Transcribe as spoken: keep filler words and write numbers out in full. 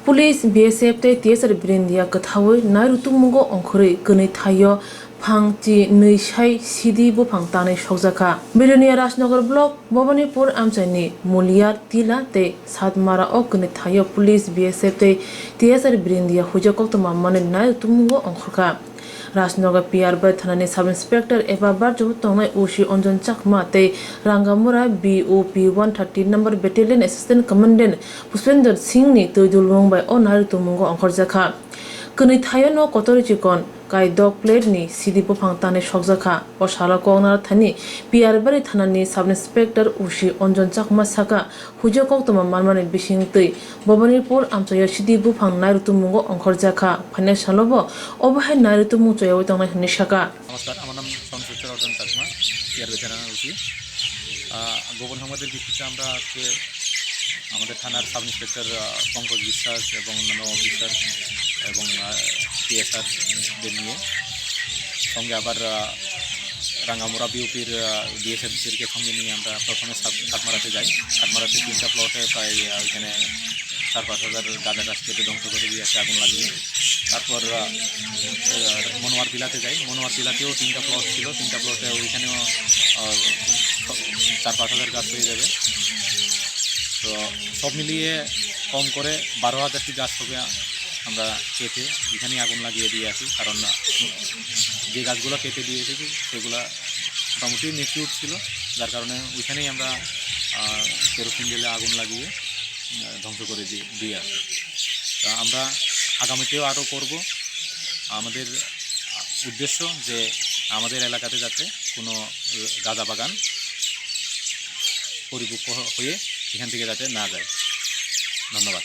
Police, B S F tei T S R Birindia kwthaui Nairu tungmungo ongkhorwi kwnwi thaio phang chi nwi sai sidi buphang tanwi sokjakha. Bilonia Rajnagar Block, Bhabanipur amchaini Muliar, Tila tei Satmara o kwnwi thaio Police, B S F tei T S R Birindia huijak koktwma manwi Nairu tungmungo ongkhorkha. Rajnagar P R Bari thanani Sub Inspector eba barjao tongnai O C Anjan Chakma tei Rangamura B O P one thirty number Battalion Assistant Commandant Puspendra Singh ni twi dulbung bai o Nairu tungmungo ongkhorjakha. Kwnwi thaio no kotor chikon kai dog plate ni sidi buphang tanwi sokjakha. O salo Koknathani P R Bari thanani Sub Inspector O C Anjan Chakma saka, huijak koktwma manmani bisingtwi Bhabanipur amchaio sidi buphang Nairu tungmungo ongkhorjakha. Phainai salobo obo hai Nairu tungmung choyaui tongnai hwnwi saka. নমস্কার, আমার নাম সংশ্লিষ্ট রতন চাকমা, টিআর বেচারানা ওসি। আহ, গোপন সংবাদের ভিত্তিতে আমরা আজকে আমাদের থানার সাব ইন্সপেক্টর, আহ, পঙ্কজ বিশ্বাস এবং অন্যান্য অফিসার এবং, আহ, টিএসআরদের নিয়ে সঙ্গে আবার, আহ, রাঙ্গামুড়া বিওপির, আহ, ডিএসএফসিরকে সঙ্গে নিয়ে আমরা প্রথমে সাত-, সাতমারাতে যাই। সাতমারাতে তিনটা প্লটে প্রায়, আহ, ওইখানে চার পাঁচ হাজার গাঁজা গাছ কেটে ধ্বংস করে দিয়ে আসে আগুন লাগিয়ে। তারপর, আহ, আহ, মনোয়ার টিলাতে যাই। মনোয়ার টিলাতেও তিনটা প্লট ছিল, তিনটা প্লটে ওইখানেও, আহ, ছ-, চার পাঁচ হাজার গাছ হয়ে যাবে। তো সব মিলিয়ে কম করে বারো হাজারটি গাছ হবে আমরা কেটে এখানেই আগুন লাগিয়ে দিয়ে আসি, কারণ, আহ, যে গাছগুলো কেটে দিয়ে এসেছি সেগুলা মোটামুটি ম্যাচিউর ছিল, যার কারণে ওইখানেই আমরা, আহ, কেরোসিন ঢেলে আগুন লাগিয়ে, আহ, ধ্বংস করে দি-, দিয়ে আসি। তা আমরা আগামীতেও আরও করব। আমাদের, আহ, উদ্দেশ্য যে আমাদের এলাকাতে যাতে কোনো, আহ, গাঁজা বাগান পরিপক্ক হয়ে এখান থেকে যাতে না যায়। ধন্যবাদ।